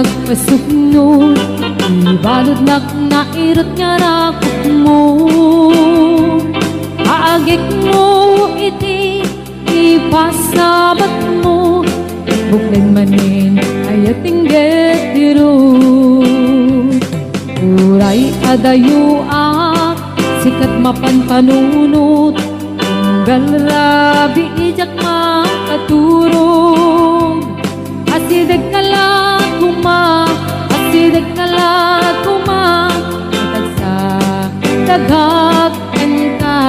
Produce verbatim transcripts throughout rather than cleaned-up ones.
Nagpasuknot ti baludnak, nairut nga rakupmo. Aagikmo iti ipasabatmo, bukleng manen ayat inggit ti rud. Uray adayoak, sika ti mapan panunot, tunggal rabii diak makaturog. Asidegka la koma, asidegka la koma, ket agsakdagak kenka.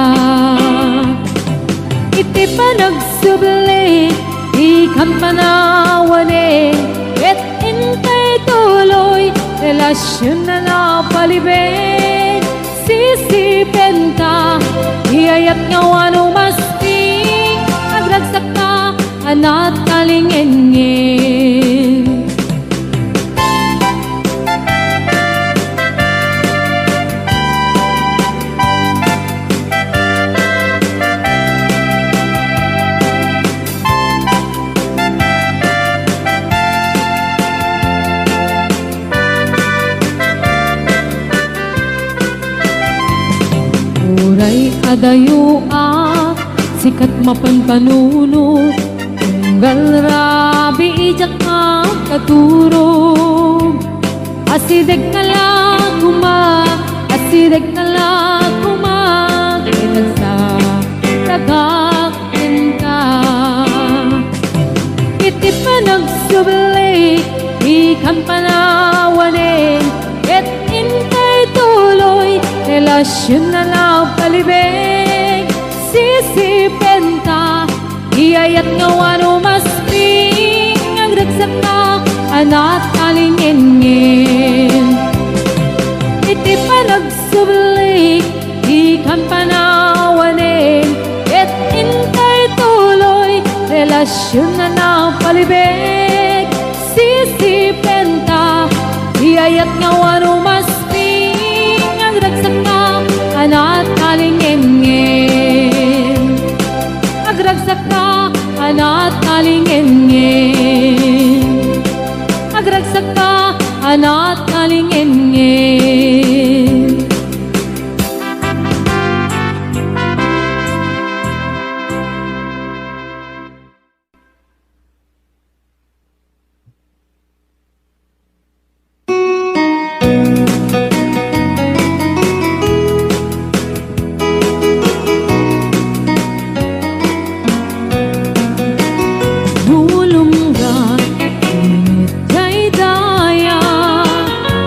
Iti panagsubli, dikan panawanen, ket intay tuloy, relasion a napalibeg. Sisipenta, iyayat nga wano masting, agragsakka a natalingengen. Uray adayoak, sika ti mapan panunot, tunggal rabii diak makaturog. Asidegka la koma, asidegka la koma, ket agsakdagak kenka. Iti panagsubli, dikan panawanen, ket intay tuloy, relasion a napalibeg. Sisipenta, iyayat nga wano masting, agragsakka a natalingengen. Iti panag- Subli, dikan panawanen, ket intay tuloy, relasion a napalibeg. Sisipenta, iyayat nga wano masting, agragsakka a natalingengen. Agragsakka a natalingengen. Agragsakka a natalingengen. Lulunggan, init jay daya,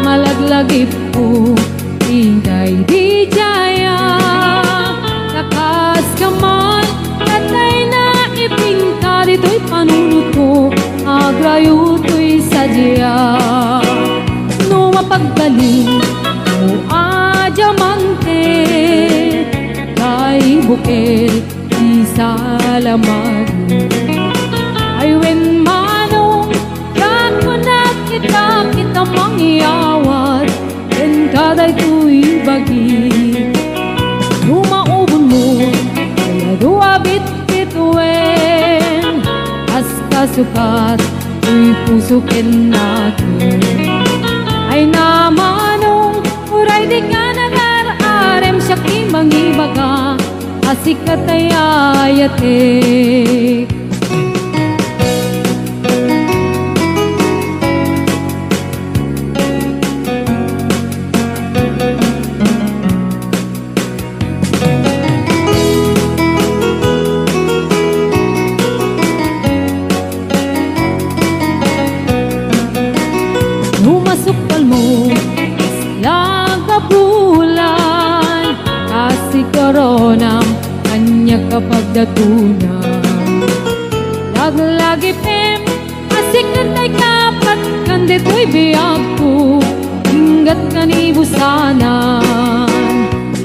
malaglagipko, ingkay di jaya. Kakas ka man, katay na ipinka ditoy panunotko, agrayo toy sadia. No mapagbalin, no a diamante, kay bukel, isalamag. Ay wen manong, kakunak ita, kita mangyawat, ken kadaytoy bagi. No maubonmo, kayado a bitbit wen, kas kasukat, toy puso ken nakem. Ay na manong, uray dika nagar-arem, siak ti mangibaga, a sika ti ayatek. No masukbalmo, kasla nga bulan, kas ti koronam, ania ka pagdatonam. Laglagipem, a sika ti kapat, ken ditoy biagko, inggat kanibusanan.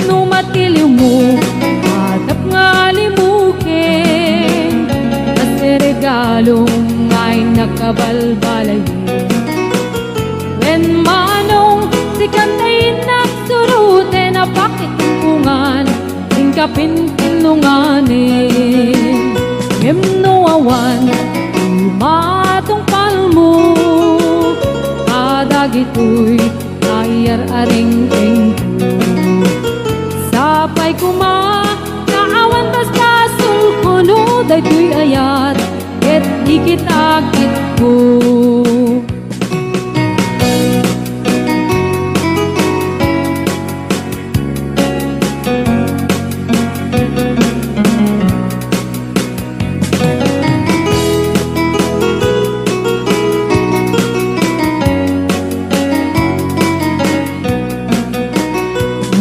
No matiliwmo, atap nga limuken, kas ti regalom nga innak a balbalayen. Wen manong, sika ti innak suroten a pakitungpungan, inka pintinonganen. Ngem no awan ti matungpalmo, a Daytoy nga iyar-areng kenko. Sapay koma nga awan basbasolko no daytoy ayat ket ikitakitko.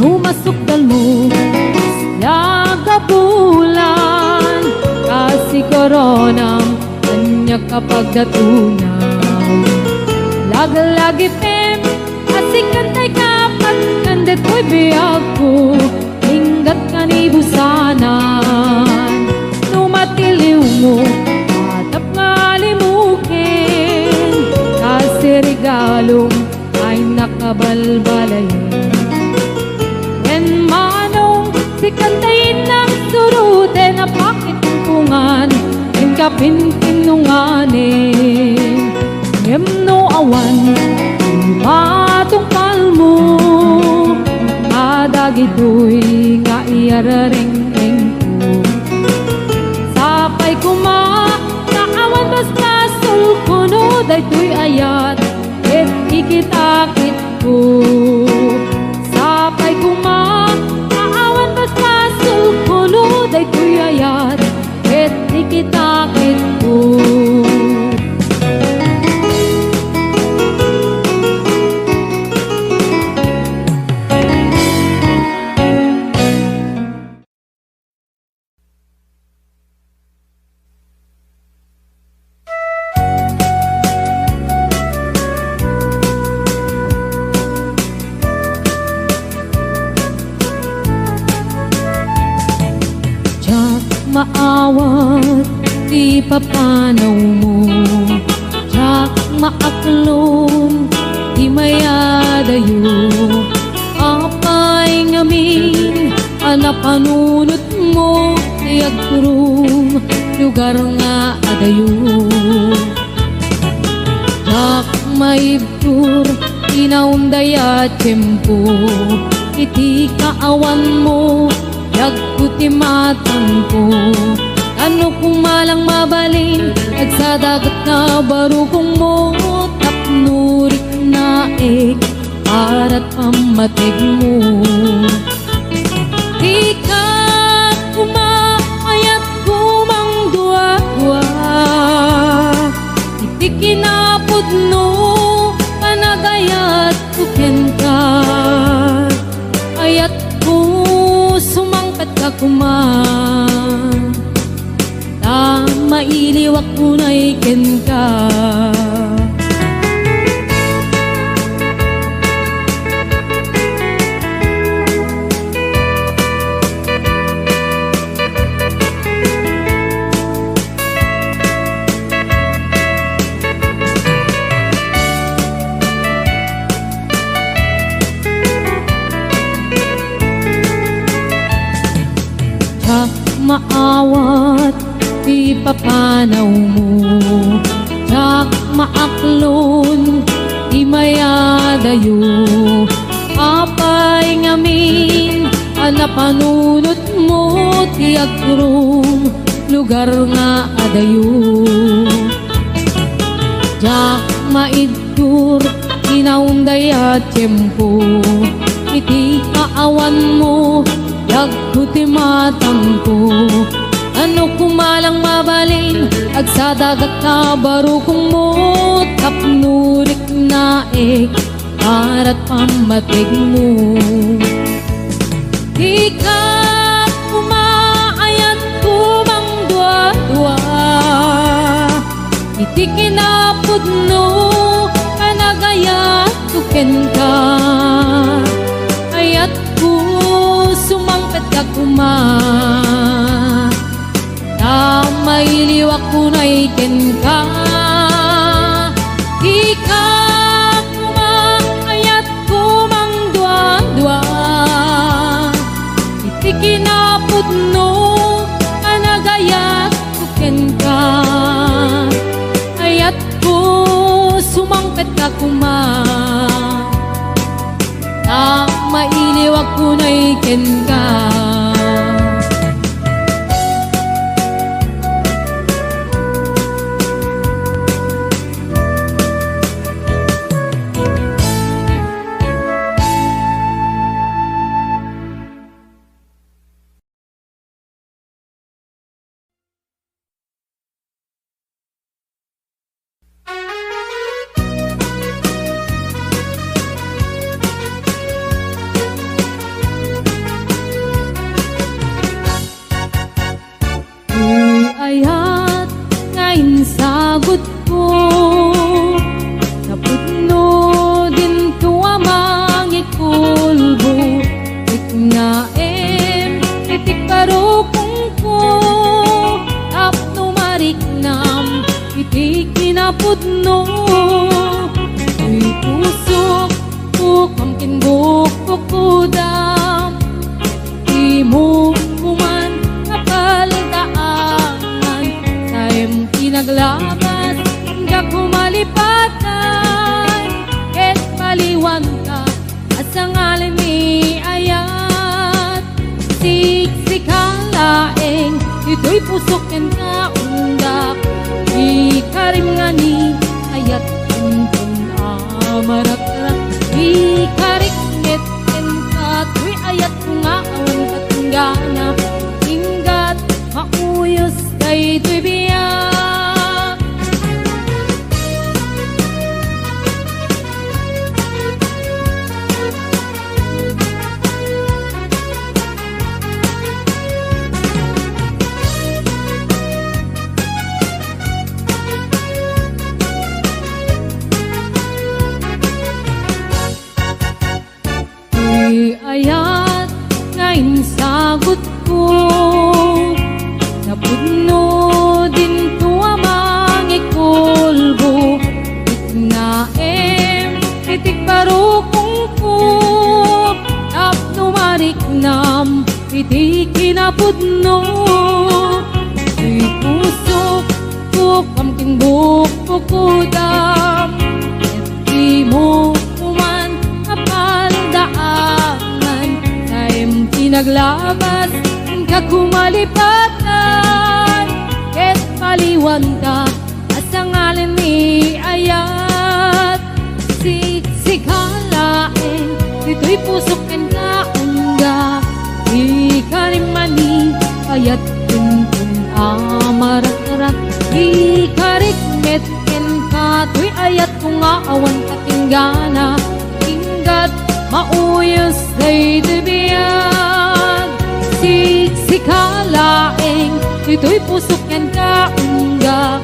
No masukdalmo, kasla gapulan, kasi koronam, ania ka pagdatonam. Laglagipem, a sikan tay kapat, ken daytoy biagko, inggatka ni busanan. No matiliwmo, adda nga alimuken, kasi regalom, ay nakabalbalayen. Ken manong, sikan tay innak suroten a pakitungpungan, ken kapinpinunganen. Ngem no awan ti matungpalmo, a dagitoy nga iyarareng-engko. Sapay koma nga awan basbasolko no daytoy ayat ket ikitakitko. Sapay koma nga awan basbasolko no daytoy ayat ket ikitakitko. Diak maawat ti papanawmo, diak maaklon ti mayadayo. Apay ngamin a napanunotmo ti agturom, lugar nga adayo? Diak maibtur ti naunday a tiempo, iti kaawanmo, yagko ti matangko. Tano koma lang mabalin, agsadagat nga barukongmo, tapno riknaek, arat pammategmo. Dika koma ayat koma mangduadua, iti kinapudno, panagayatko kenka. Ayatko, sumangpetka koma. Ta mailiwak unay kenka. Diak maawat ti papanawmo, diak maaklon ti mayadayo. Apay ngamin a napanunotmo ti agturom, lugar nga adayo? Diak maid- Tur ti naunday a tiempo, iti kaawanmo, yagko ti matangko. Tano koma lang mabalin, agsadagat nga barukongmo, tapno riknaek, arat pammategmo. Dika koma ayatko mangduadua, iti kinapudno, panagayatko kenka. Ayatko, sumangpetka koma. Ta mailiwak unay kenka. Dika koma ayatko mangduadua, iti kinapudno, panagayatko kenka. Ayatko, sumangpetka koma. Toy pusok kenka, undak. Ikarim nga ni ayat, tuntun a marakrak. Ikarik met kenka, toy ayat nga awan katunggana. Inggat, mauyos daytoy biag. Ti ayat nga insagutko, napudno dinto a mangikulbo. Riknaem iti karukongko, tapno mariknam iti kinapudno. Ti pusok, bukam ken bukbukudam, ket dimo man apaldaaman. Taem ti naglabas, inka kumalipatan, ket paliwanta a sangalen ni ayat. Siksika laeng ditoy pusok kenka, undak. Ikarim nga ni ayat, tuntun a marakrak. Ikarik met kenka, toy ayatko nga awan katunggana. Inggat, mauyos daytoy biag. Siksika laeng ditoy pusok kenka, undak.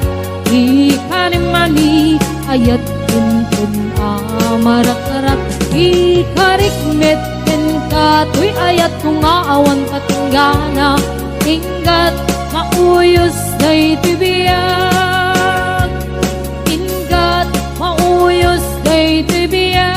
Ikarim nga ni ayat, tuntun a marakrak. Ikarik met kenka, toy ayatko nga awan katunggana. Inggat, mauyos daytoy biag. Inggat, mauyos daytoy biag.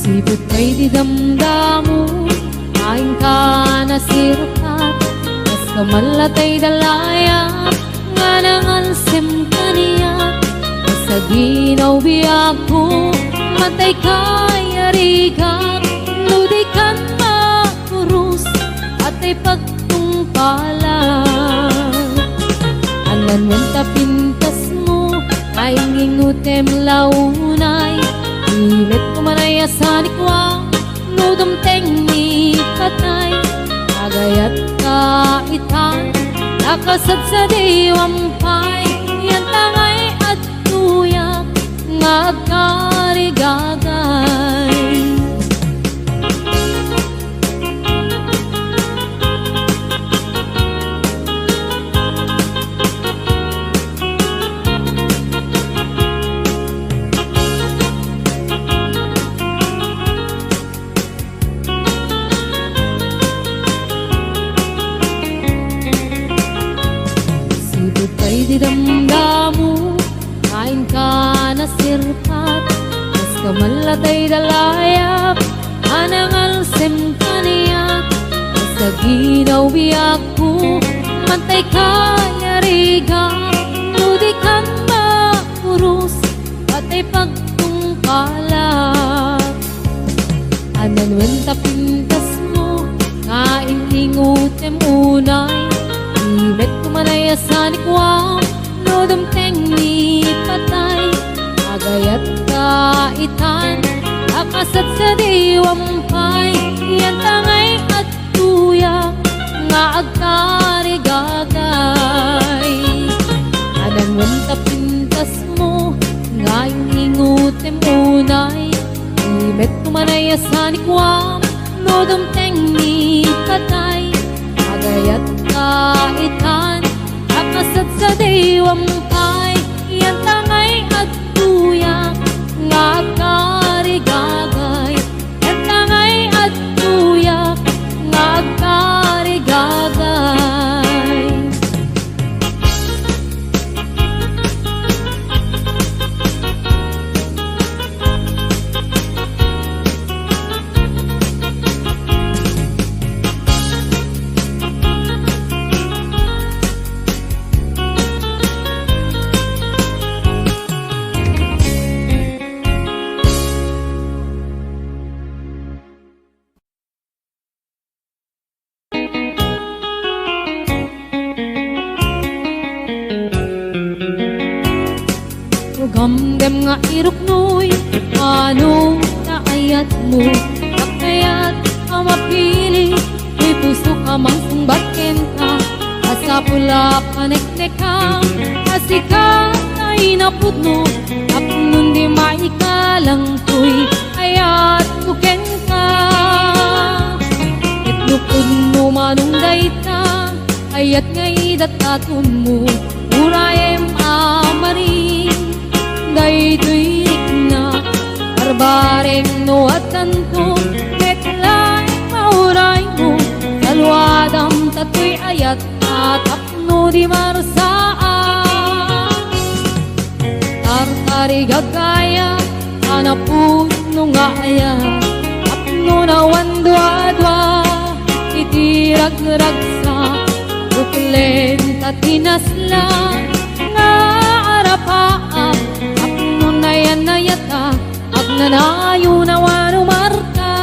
Sipud pay ti damdamo, inka nasirpat, kas kamallatay dalayat, nga nangalsem kaniak. Sa ginaw biagko, matay kayarigak, no di kan makurus, atay pagtungpalan. Anan wen ta pintasmo, nga ingingutem la unay, imet ko manay a sanikua, no dumteng ni patay, agayat ka itan, nakasadsadiwam pay, yan tangay adtoyak nga agkarigagay. Sipud pay ti damdamo, nga inka nasirpat, kas kamallatay dalayat, a nangalsem kaniak. Sa ginaw biagko, matay kayarigak, no di kan makurus, atay pagtungpalak. Anan wen ta pintasmo, nga intingutem unay, imet ko manay a sanikuam, no dumteng ni patay, agayat ka itan, a kasadsadiwam pay, yan tangay adtoyak nga agkarigagay. Anan wen ta pintasmo, nga intingutem unay, imet ko manay a sanikuam, no dumteng ni patay, agayat ka itan, a kasadsadiwam pay, yan tangay adtoyak nga agkarigagay. Mo, kakayat a mapili, ti pusok a mangsungbat kenka. Masapul a paneknekam, a sika ta inapudno, tapno di maikalangtoy ayatko kenka. Ket no pudno manong dayta, ayat nga idatdatonmo, urayem a maring. Daytoy rikna, barbareng no addanto, met laeng mauraymo, saluadam ta toy ayat a tapno di marsaak. Tartarigagaya, a napudno nga ayat, tapno awan duadua, iti ragragsak, uklen ta tinasla, nga arapaak, tapno nayan-nayatak, agnanayon a wano marka.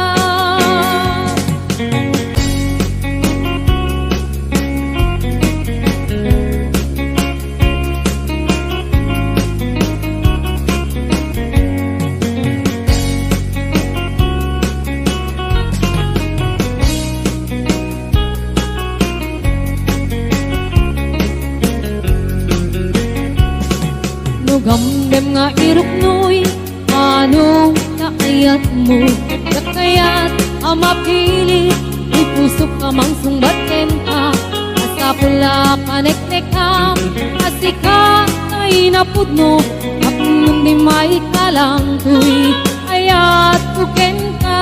No gamgem nga iruknoy, manong kaayatmo, kakayat a mapili, ti pusok a mangsungbat kenka, masapul a paneknekam, a sika ta inapudno, tapno di maikalangtoy ayatko kenka.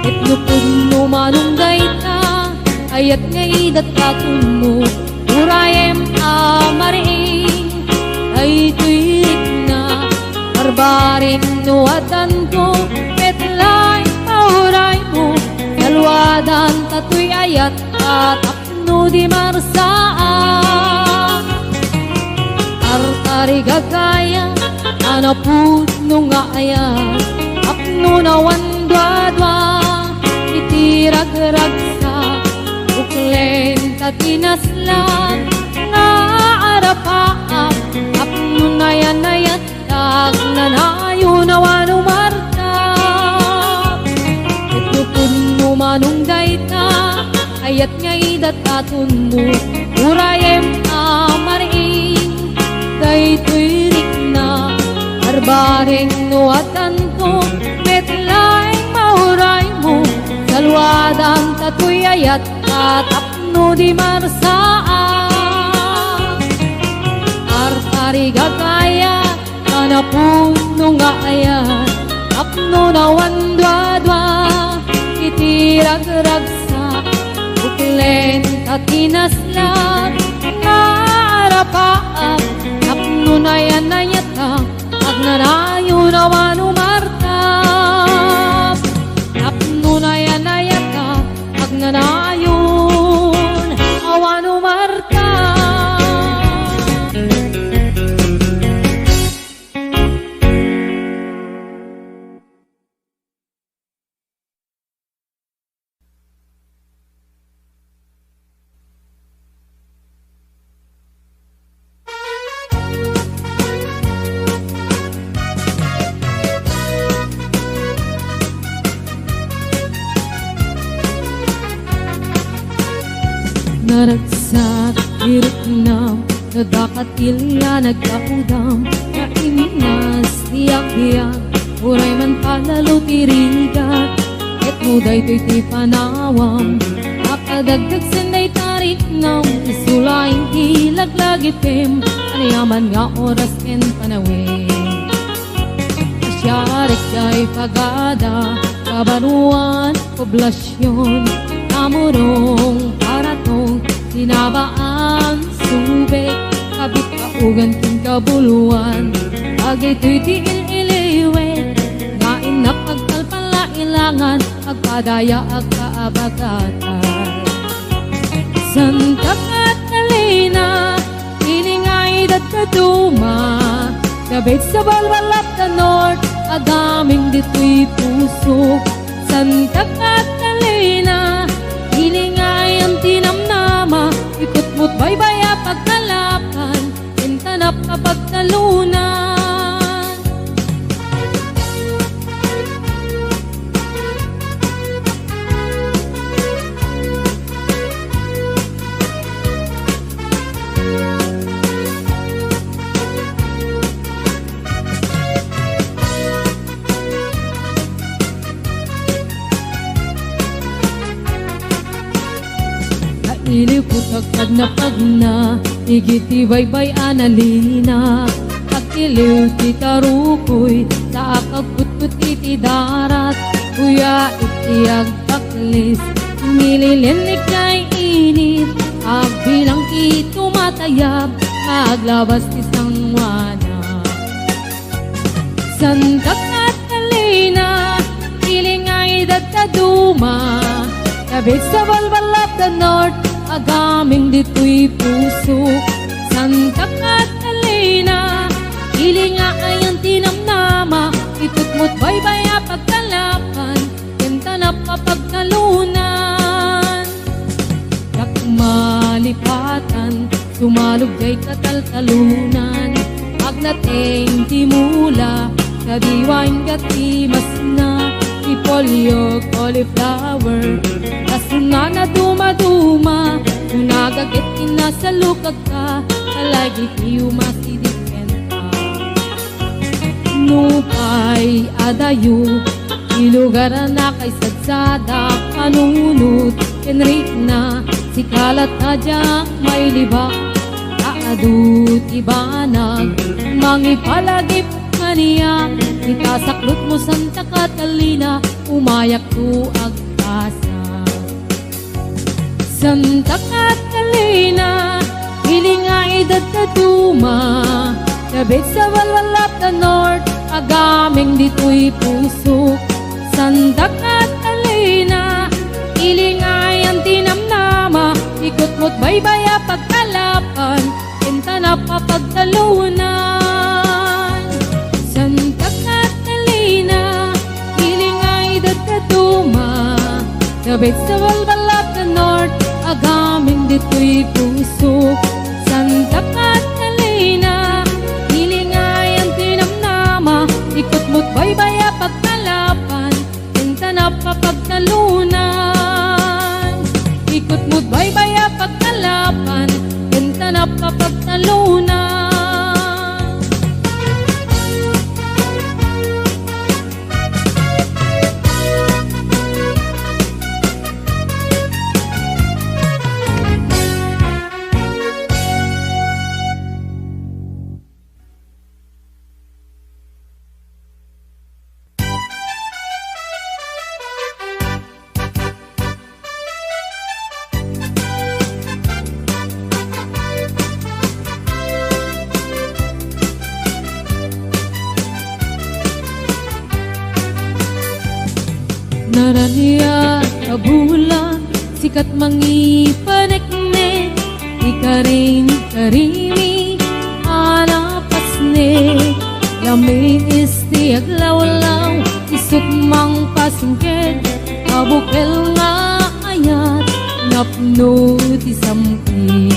Ket no pudno manong dayta, ayat nga idatdatonmo, urayem a maring. Daytoy rikna, barbareng no addanto, met laeng mauraymo, saluadan ta toy ayat a tapno di marsaak. Tartarigagaya, a napudno nga ayat, tapno awan duadua, iti ragragsak, uklen ta tinasla, nga arapaak, tapno nayan-nayatak, agnanayon a wano marka. Ket no pudno manong dayta, ayat nga idatdatonmo, urayem a maring. Daytoy rikna, barbareng no addanto, met laeng mauraymo, saluadan ta toy ayat a tapno di marsaak. Tartarigagaya, a napudno nga ayat, tapno awan duadua, iti ragragsak, uklen ta tinasla, nga arapaak, tapno nayan-nayatak, agnanayon a wano marka. Tapno nayan-nayatak, agnanayon a wano marka. Naragsak ti riknam, nadakatil nga nagkaudam, naimnas ti agbiag, uray man palalo ti rigat. Ket no daytoy ti panawam, makadagdag sen dayta riknam, isu laeng ti laglagipem, aniaman nga oras ken panawen. Siarek jay pagada, kabaruan, poblasion, Namurong, Paratong, Tinabaan, Subic, Kabit, Kaugan, ken Kabuluan. Dagitoy ti il-iliwek nga innak agtalpalailangan, agpadaya, agkaabagatan. Santa Catalina, Ilingay, Daduma, David sa Balbalap da North, agaming ditoy pusok. Santa Catalina, Ilingay, Antinamnama, Ikutmut, Baybay a pagkalapan, Intanap a pagtalunan. Iliw putak pagna-pagna, igid ti baybay a nalina. Agtiliw ti tarukoy, ta akagputput iti darat. Kuya, iti agpaklis, nililinnig kay init. Agbilang ti tumatayab, aglabas ti sanguana. Santa Catalina, ili nga idad ta duma. Kabit sa balbal of the north, agaming ditoy puso. Santa Catalina, ili nga ayan ti namnama, ikutmot baybay a pagkalapan, ken ta napapagtalunan. Dak malipatan, sumalog jay kataltalunan. Agnateng ti mula, kadiwa inggana ti masna, repolyo, cauliflower, kasunana dumaduma, no nagaget kinasalukagka, kalay ti umasidik kenta. Nupay adayo, ti lugar a nakaisadsada, panunot ken rikna, sika latta diak mailibak, ta adu ti banag, mangipalagip kaniak, ita saklotmo Santa Catalina, umayakto agpasa. Santa Catalina, ili nga idad ta duma, kabit sa balbal of the north, agaming ditoy puso. Santa Catalina, ili nga ayan ti namnama, ikutmot baybay a pagkalapan, ken ta napapagtalunan. Santa Catalina, ili nga idad ta duma, kabit sa balbal of the north, agaming ditoy puso. Santa Catalina, ili nga ayan ti namnama, ikutmot baybay a pagkalapan, ken ta napapagtalunan. Ikutmot baybay a pagkalapan, ken ta napapagtalunan. Naraniat a bulan, sikat mangipaneknek, ikarin-karimi a napasnek. Lamiis ti aglawlaw, isut' mangpasingked, a bukel nga ayat, napno ti sampi.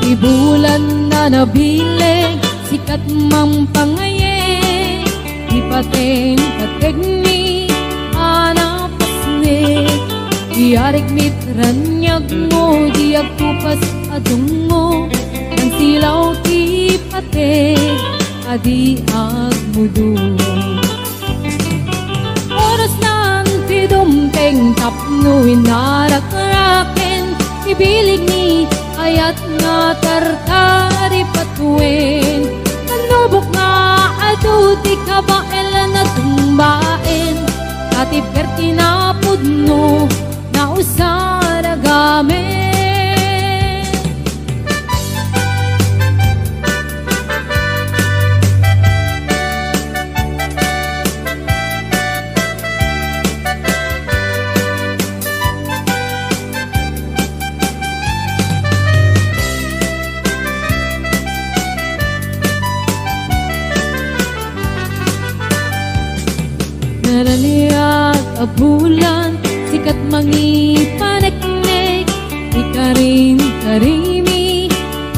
Ti bulan a nabileg, sikat mangpangayek, ti pateng-pategmi a napasnek. Ti arigmit raniagmo, di agtupas a dungmo, nangsilaw ti pateg a di agmudo. Orasnan ti dumteng tapno inarakraken ti bileg ni ayat nga tartari patuen. Nannubok nga adu ti kabaelan a tumbaen, natibker ti napudno, nausar a gamen. Naraniat a bulan, sikat mangipaneknek, ikarin-karimi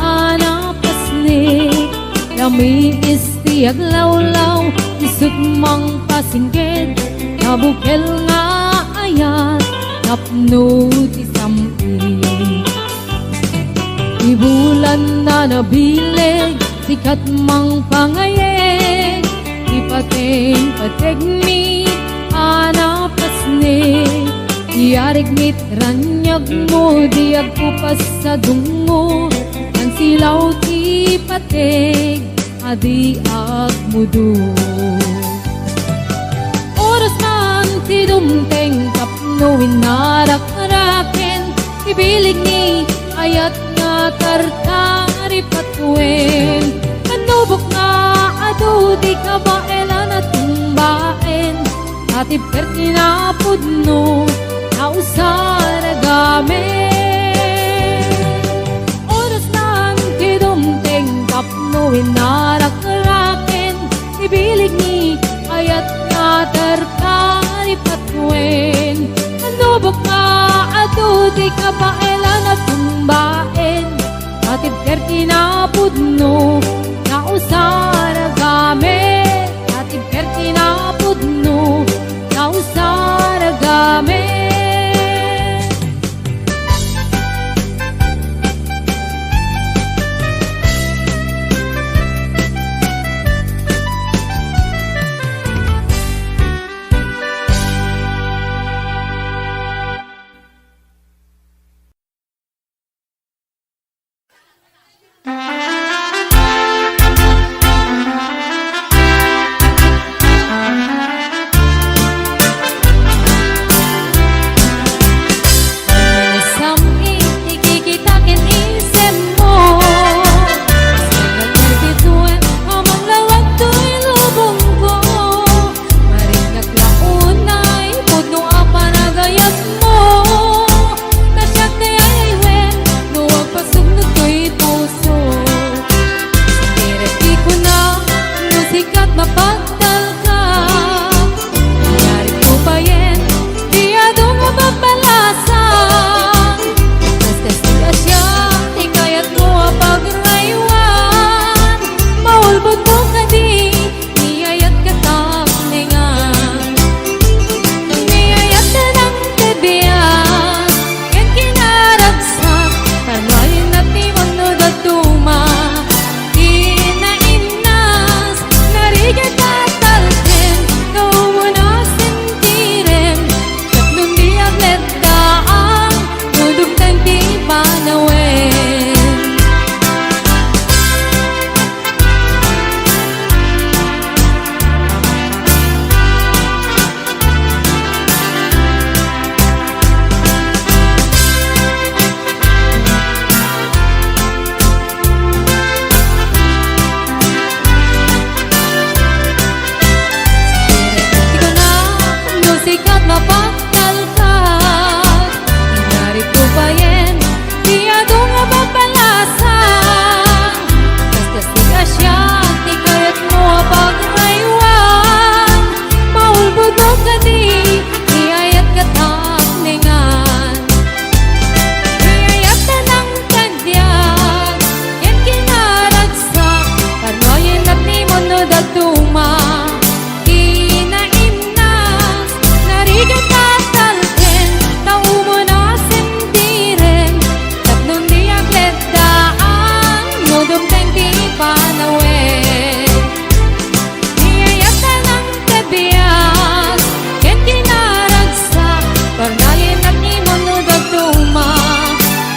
a napasnek. Lamiis ti aglawlaw, isut' mangpasingked, nabukel nga ayat, napno ti sampi. Ti bulan a nabileg, sikat mangpangayek, ti pateng-pategmi a napasnek. Ti arigmit raniag Mo di agkupas sa dungngo, ansilaw ti pateg a di agmudo. Oras man ti dumteng tapno innarakaraken ti bileg ni ayat nga tartari patuen. Kanubok nga adu ti kabaelan a tumbaen, atibker ti napudno, nausaragamen. Oras man ti dumteng tapno innarakaraken ti bileg ni ayat nga tartari patuen. Kanubok nga adu ti kabaelan a tumbaen, atibker ti napudno, nausaragamen. Atibker ti napudno, nausaragamen. Sam-it ti kikita ken isemmo. Sagat nga bituen a manglawag toy lubongko. Mariknak la unay pudno a panagayatmo. Ta siak ti ayaywen no agpasuknod toy puso. Diri ti kuna no sika ti mapagtalka. Ngarud ko payen, di adu nga mabalasan. Kas kasta a siak ti kayatmo a pagraywan. Maulbodmo kadi, ni ayat katapnengan. Ni ayat a nangted biag, ken kinaragsak, ta no ayat ti mano dadduma. Inainnas, narigat a talken, kaumon a sentirem, tapno di agleddaan, no dumteng ti panawen. Ikaw na, no sika ti mapagtalka. Ngarud ko payen, di adu nga mabalasan. Kas kasta a siak ti kayatmo a pagraywan. Maulbodmo kadi, ni ayat katapnengan. Ni ayat a nangted biag, ken kinaragsak, ta no ayat ti mano dadduma. Inainnas, narigat a talken, kaumon a sentirem, tapno di agleddaan, no dumteng ti panawen. Ni ayat a nangted biag, ken kinaragsak, parnayen a ti mano dadduma.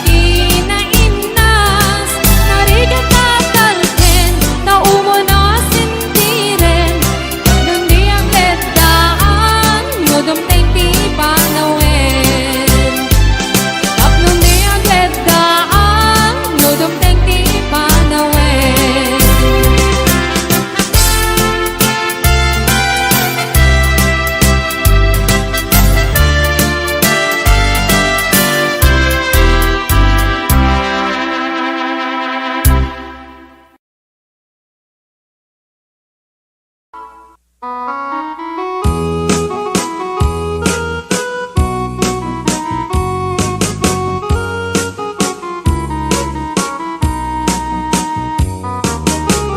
Inainnas, narigat a talken, kaumon a sentirem, tapno di agleddaan, no dumteng ti panawen. Tapno di agleddaan, no dumteng ti panawen.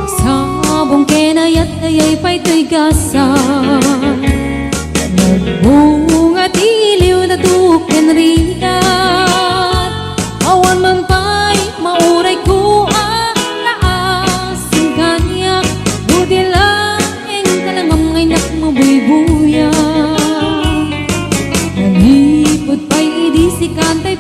Sabong ken ayat, ayay pay toy gasat. Nagbunga ti liwna ken rigat. Awan man pay maurayko a naasing kaniak, no di laeng talangam nga innak mabuybuya. Manipud pay idi sikan tay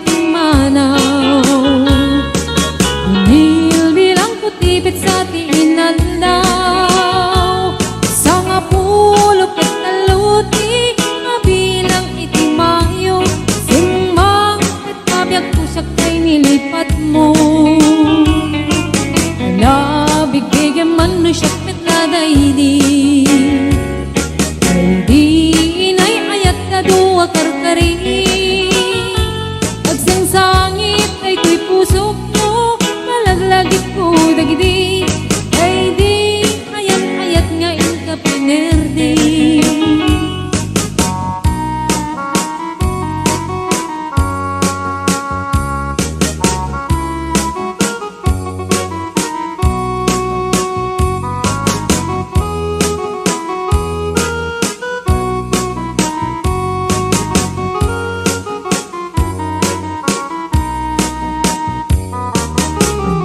Nerdi.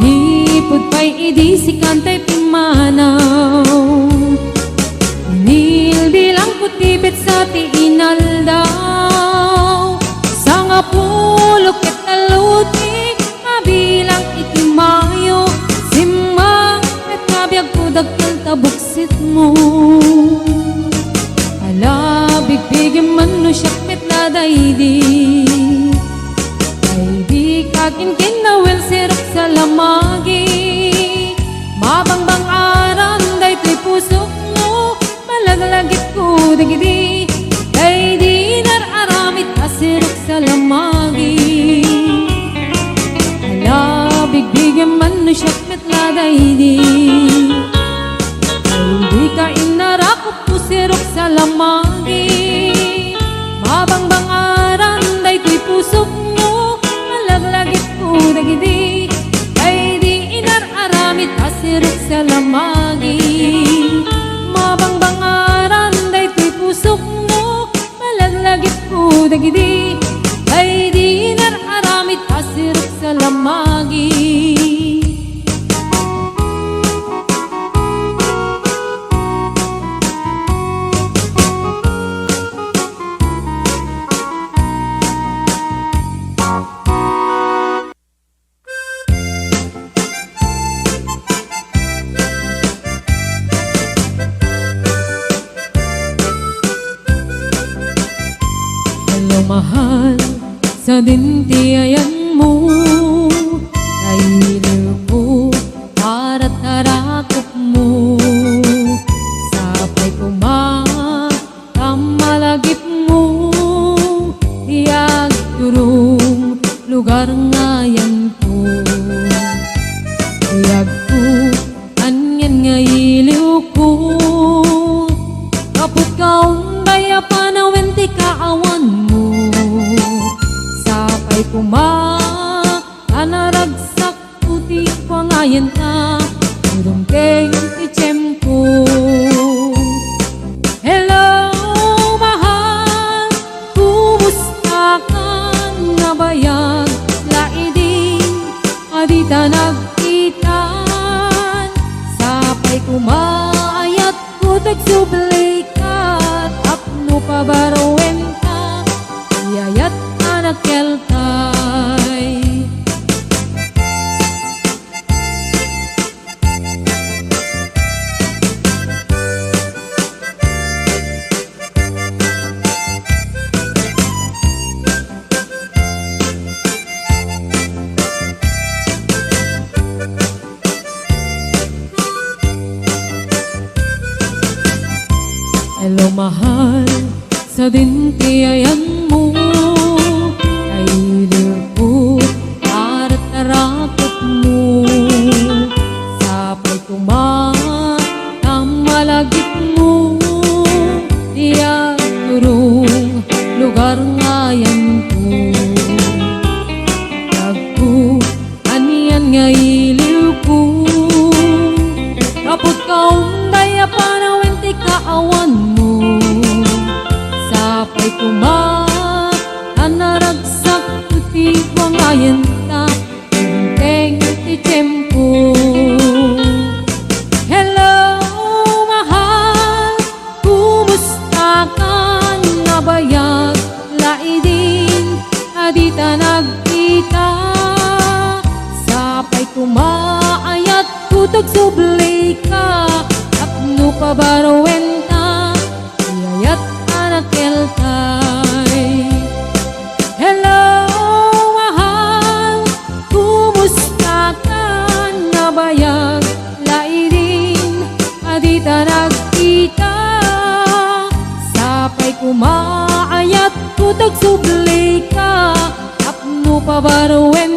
Manipud pay idi sika ti pimmanaw, nilbilangko ti petsa ti inaldaw. Sangapulo ket tallo ti mabilang iti Mayo, simmakket nga biagko dakkel ta buksetmo. Ala, bigbigem man no siak met la daydi. Ay, dika kinkinawel, sirok sa lamagi. Mabangbang aran daytoy pusokmo, malaglagipko dagidi. Daydi inar-aramid a sirok sa lamagi. Ala, bigbigem man no siak met la daydi. Ay, dika inarakop, sirok sa lamagi. Mabangbang aran daytoy pusokmo, malaglagipko dagidi. Daydi inar-aramid a sirok sa lamagi. Mabangbang aran daytoy pusokmo, malaglagipko dagidi. Daydi inar-aramid a sirok sa lamagi. Hello, mahal, sadin ti ayanmo, nailewko, paratarakopmo, sapay koma, ta malagipmo, ti agturong lugar nga ayanko. Ti agko, anian nga iliwko, kaput kaunday a panawen ti kaawanmo. Sapay koma, a naragsak Puti ko nga ayan ta, dumteng ti tiempo. Hello, mahal, kumusta ka? Nabayag laidin a dita nagkitan. Sapay koma, ayat ko ti agsubli ka, tapno pabaruen ta, ti ayat a nakelkay. Hello, mahal, sadin ti ayanmo, nailewko, paratarakopmo. Sapay koma, ta malagipmo, ti agturong lugar nga ayanko. Agko, anian nga iliwko, kaput kaunday a panawen ti kaawanmo. Sapay koma, a naragsak ti wangayen ta, inteng ti tiempo. Hello, mahal, kumusta ka? Nabayag laidin a dita nagkita. Sapay koma, ayat ko ti agsubli ka, tapno pabaruen ta, ti ayat a nakelkay. Hello, mahal, kumusta ka? Nabayag laidin a dita nagkita. Sapay koma, ayat ko ti agsubli ka, tapno pabaruen